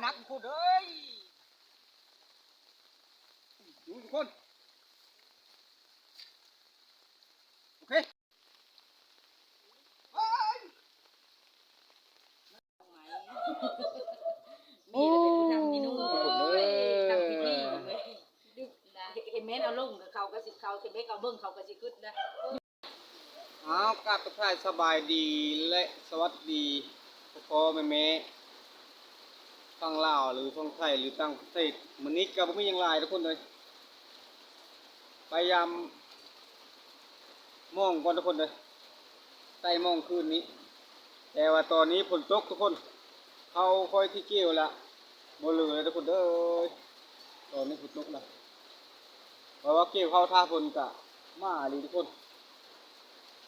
ໜັກໂພດເອີຍ ທຸກຄົນ ໂອເຄ ໂອ້ຍ ມີແຕ່ຜູ້ທຳເມນູ ໂອ້ຍ ທຳພິທີເລີຍ ດຶກນະ ເຫັນແມ່ນເອົາລົງ ເຂົາກໍຊິ ເຂົາເຫັນແມ່ນເອົາເບິ່ງ ເຂົາກໍຊິຄຶດນະ. ອ້າວ ກາບທັກທາຍສະບາຍດີ ແລະ ສະຫວັດດີພໍ່ໆແມ່ໆ ທັງລາວ ຫຼື ຝັ່ງໄທ ຫຼື ຕ່າງປະເທດ. ມື້ນີ້ກໍບໍ່ມີຫຍັງຫຼາຍທຸກຄົນເອີຍ ໄປຢາມມອງກ່ອນທຸກຄົນເອີຍ ໃຕ້ມອງຄືນນີ້. ແຕ່ວ່າຕອນນີ້ຝົນຕົກທຸກຄົນ ເຂົ້າຂ້ອຍທີ່ກ່ຽວລະບໍ່ເຫຼືອເລີຍທຸກຄົນເອີຍ ຕອນນີ້ຝົນຕົກລະ ເພາະວ່າກ່ຽວເຂົ້າຖ້າຝົນກະມາອີ່ຫຼີທຸກຄົນ.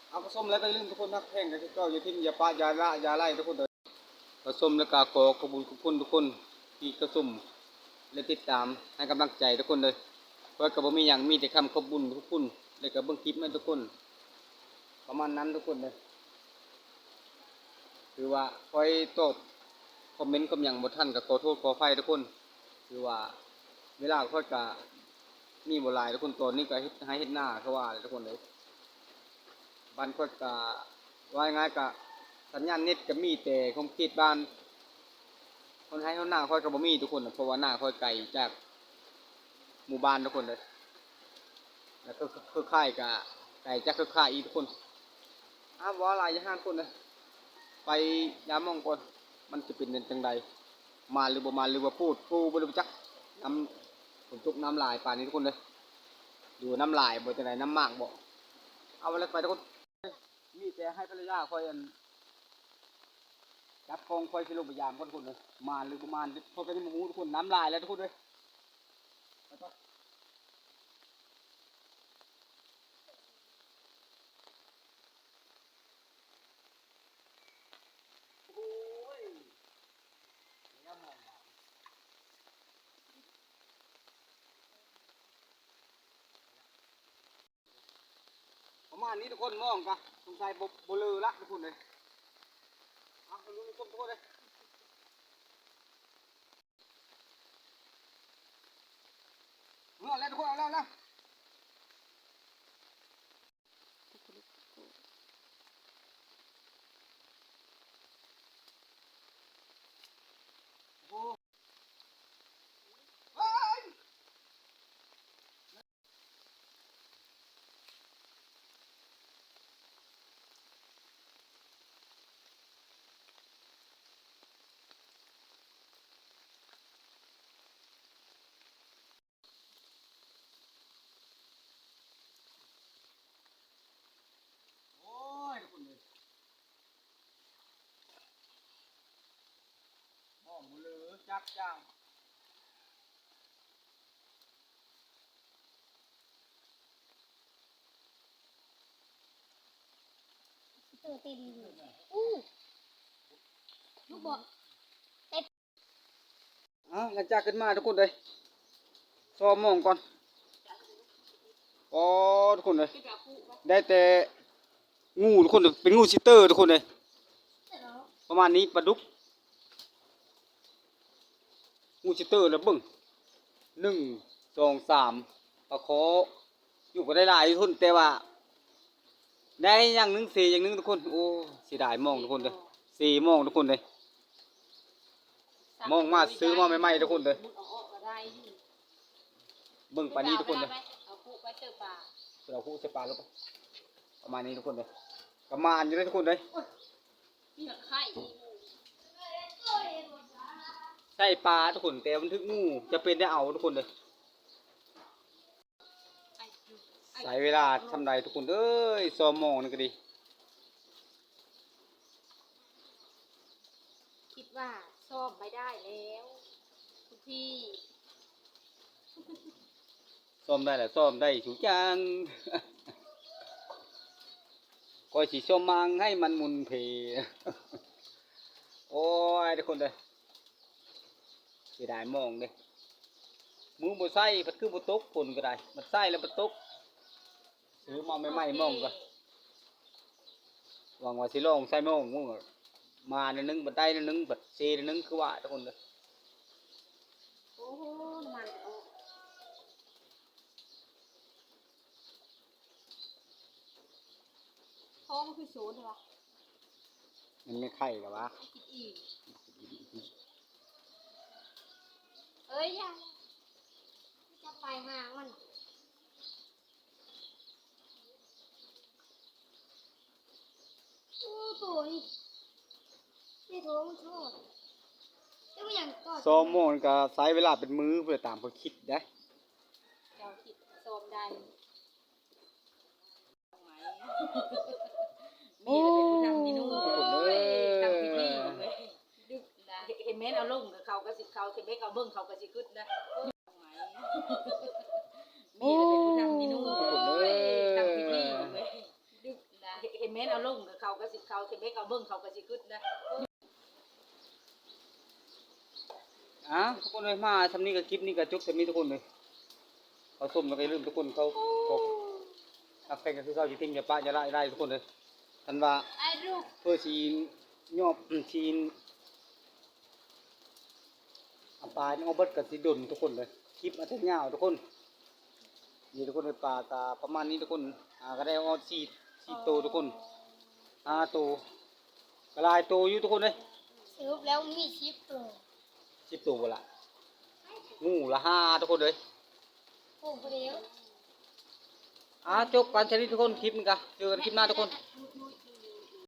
ເອົາ ກໍຊົມແລ້ວກໍຢ່າລືມທຸກຄົນ ຮັກແພງກັນຄືເກົ່າ ຢ່າຖິ້ມຢ່າປະ ຢ່າລະຢ່າໄລທຸກຄົນເອີຍ. ກໍຊົມແລ້ວກໍຂໍຂອບຄຸນຂອບຄຸນທຸກຄົນທີ່ເຂົ້າຊົມ ແລະ ຕິດຕາມໃຫ້ກຳລັງໃຈທຸກຄົນເດີ. ຂ້ອຍກໍບໍ່ມີຫຍັງ ມີແຕ່ຄຳຂອບຄຸນຂອບຄຸນ ແລ້ວກໍເບິ່ງຄລິບໃຫ້ທຸກຄົນ ປະມານນັ້ນທຸກຄົນເດີ. ຖືວ່າຂ້ອຍຕອບຄອມເມັນຄອມຫຍັງບໍ່ທັນ ກໍຂໍໂທດຂໍອະໄພທຸກຄົນ. ຖືວ່າເວລາຂ້ອຍກະມີບໍ່ຫຼາຍທຸກຄົນ ຕອນນີ້ກະເຮັດໄຮ່ເຮັດນາຄືວ່າແຫຼະທຸກຄົນເອີຍ. ບ້ານຂ້ອຍກະ ວ່າງ່າຍໆກະສັນຍານເນັດກະມີແຕ່ຂົງເຂດບ້ານ ຄົນໄຮ່ຄົນນາຂ້ອຍກະບໍ່ມີທຸກຄົນ ເພາະວ່ານາຂ້ອຍໄກຈາກໝູ່ບ້ານທຸກຄົນເດີ. ແລ້ວເຄືອ ເຄືອຂ່າຍກະໄກຈາກເຄືອຂ່າຍອີກທຸກຄົນ. ອ້າວ ເວົ້າຫຼາຍຢ່າຫ້າມຄົນເດີ ໄປຢາມມອງກ່ອນ ມັນຈະເປັນຈັ່ງໃດ ມາຫຼືບໍ່ມາ ຫຼືວ່າໂພດໂພບໍ່ຮູ້ຈັກ ນ້ຳ ຝົນຕົກນ້ຳຫຼາຍປານນີ້ທຸກຄົນເດີ ຫຼືວ່ານ້ຳຫຼາຍບໍ່ ຈັ່ງໃດ ນ້ຳໝາກບໍ່. ເອົາ ແລ້ວໄປທຸກຄົນ ມີແຕ່ໃຫ້ພັນລະຍາຂ້ອຍ ອັນ ຈັບກ້ອງ ຂ້ອຍຊິລົງໄປຢາມກ່ອນທຸກຄົນເດີ ມາຫຼືບໍ່ມາ ຂ້ອຍກໍຍັງບໍ່ຮູ້ທຸກຄົນ ນ້ຳຫຼາຍແລ້ວທຸກຄົນເດີ ໄປ ໄປ. ໂອ້ຍ ປະມານນີ້ທຸກຄົນ ມອງກະສົງໄສບໍ່ ບໍ່ເລີລະທຸກຄົນເອີຍ. ເອົາ ລຸ້ນຊົມທຸກຄົນເອີຍ ເອົາແລ້ວທຸກຄົນ ເອົາແລ້ວ ເອົາແລ້ວ. ໂອ້ຍ ທຸກຄົນເອີຍ ມອງບໍ່ເລີຈັກຢ່າງ. ເຕີເຕັມຢູ່ ອູ້ ລູກບອນ. ເອົາ ຫຼັງຈາກຂຶ້ນມາທຸກຄົນເອີຍ ຊອມມອງກ່ອນ. ອໍ ທຸກຄົນເອີຍ ໄດ້ແຕ່ງູທຸກຄົນເອີຍ ເປັນງູຊິເຕີທຸກຄົນເອີຍ ປະມານນີ້ ປາດຸກ ງູຊິເຕີ ແລ້ວເບິ່ງ ໜຶ່ງ ສອງ ສາມ ປາຄໍ່ ຢູ່ກໍໄດ້ຫຼາຍທຸກຄົນ ແຕ່ວ່າ ໄດ້ຢ່າງໜຶ່ງ ເສຢ່າງໜຶ່ງທຸກຄົນ. ໂອ້ ເສຍດາຍມອງທຸກຄົນເດີ ເສມອງທຸກຄົນເດີ ມອງມາຊື້ມາໃໝ່ໆທຸກຄົນເດີ. ເບິ່ງປານນີ້ທຸກຄົນເດີ ເອົາຄຸໄປເສີປາ ເອົາຄຸໃສ່ປາລົງໄປ ປະມານນີ້ທຸກຄົນເດີ ກະໝານຢູ່ເດ້ທຸກຄົນເດີ. ໂອ້ຍ ມີຫອດໄຂ່ອີກ ໃສ່ປາທຸກຄົນ ແຕ່ມັນຖືກງູ ຈະເປັນໄດ້ເອົາທຸກຄົນເດີ. ໃຊ້ເວລາຊ່ຳໃດທຸກຄົນເອີຍ ຊອມມອງນີ້ກໍດີ. ຄິດວ່າຊອມໄປໄດ້ແລ້ວ ຄຸນພີ່ ຊອມໄດ້ລະ ຊອມໄດ້ທຸກຢ່າງ ຂ້ອຍຊິຊອມມາງໃຫ້ມັນໝຸນເພ. ໂອ້ຍ ທຸກຄົນເດີ ເສຍດາຍມອງເດ້ ມືບໍ່ໃສ່ພັດຄືບໍ່ຕົກ ຝົນກໍໄດ້ ບັດໃສ່ແລ້ວບັດຕົກ. ຊື້ມາໃໝ່ໆ ມອງກໍ ຫວັງວ່າຊິລອງໃສ່ມອງ ມາໜ້ອຍໜຶ່ງ ບັດໄດ້ໜ້ອຍໜຶ່ງ ບັດເຊໜ້ອຍໜຶ່ງ ຄືວ່າທຸກຄົນເດີ. ໂອ້ໂຫ ນ້ຳມັນອອກ ທ້ອງຄືສູນແທ້ວະ. ມັນແມ່ນໄຂ່ລະວະ ກິນອີກ. ເອີຍ ຢ່າ ຈັບປາຍຫາງມັນ. ໂອ້ໂຕນີ້ ໃນທ້ອງມັນໂຕ ແຕ່ວ່າຫຍັງຕໍ່ ສອງໂມງກໍໃຊ້ເວລາເປັນມື້ພຸ້ນແຫຼະ ຕາມຂ້ອຍຄິດໄດ໋. ເຈົ້າຄິດຊ້ອມໄດ້. ມີແຕ່ເປັນຜູ້ນຳເມນູ ໂອ້ຍ ໂອ້ຍ ທຳພິທີເວີຍ ດຶກນະ ເຫັນແມ່ນເອົາລົງ ເຂົາກໍຊິ ເຂົາ ເຫັນແມ່ນເອົາເບິ່ງ ເຂົາກໍຊິຄຶດນະ. ມີແຕ່ເປັນຜູ້ນຳເມນູ ໂອ້ຍ ທຳພິທີເວີຍ ດຶກນະ ເຫັນແມ່ນເອົາລົງ ເຂົາກໍຊິ ເຂົາ ເຫັນແມ່ນເອົາເບິ່ງ ເຂົາກໍຊິຄຶດນະ. ອ່າ ທຸກຄົນເອີຍ ມາຊ່ຳນີ້ກໍ ຄລິບນີ້ກໍຈົບຊ່ຳນີ້ທຸກຄົນເອີຍ. ເຂົ້າຊົມແລ້ວກໍຢ່າລືມທຸກຄົນ ເຂົ້າ ເຂົ້າ ຮັກແພງກັນຄືເກົ່າ ຢ່າຖິ້ມ ຢ່າປະ ຢ່າລະ ຢ່າລາຍທຸກຄົນເອີຍ. ຄັນວ່າ ເພື່ອຊິຍອບ ຊິ ອາ ປາອອກເບິດກໍຊິດົນທຸກຄົນເລີຍ ຄລິບອາດຈະຍາວທຸກຄົນ. ນີ້ທຸກຄົນເອີຍ ປາກໍປະມານນີ້ທຸກຄົນ. ອ່າ ກໍໄດ້ຮອດສີ່ ສີ່ໂຕທຸກຄົນ ຫ້າໂຕ ກໍຫຼາຍໂຕຢູ່ທຸກຄົນເອີຍ. ສະຫຼຸບແລ້ວມີສິບໂຕ ສິບໂຕບໍ່ລະ ງູລະຫ້າທຸກຄົນເອີຍ. ໂອ້ ບໍ່ໄດ້ ອ່າ ຈົບກັນຊະນີ້ທຸກຄົນ ຄລິບນີ້ກະ ເຈີກັນຄລິບໜ້າທຸກຄົນ.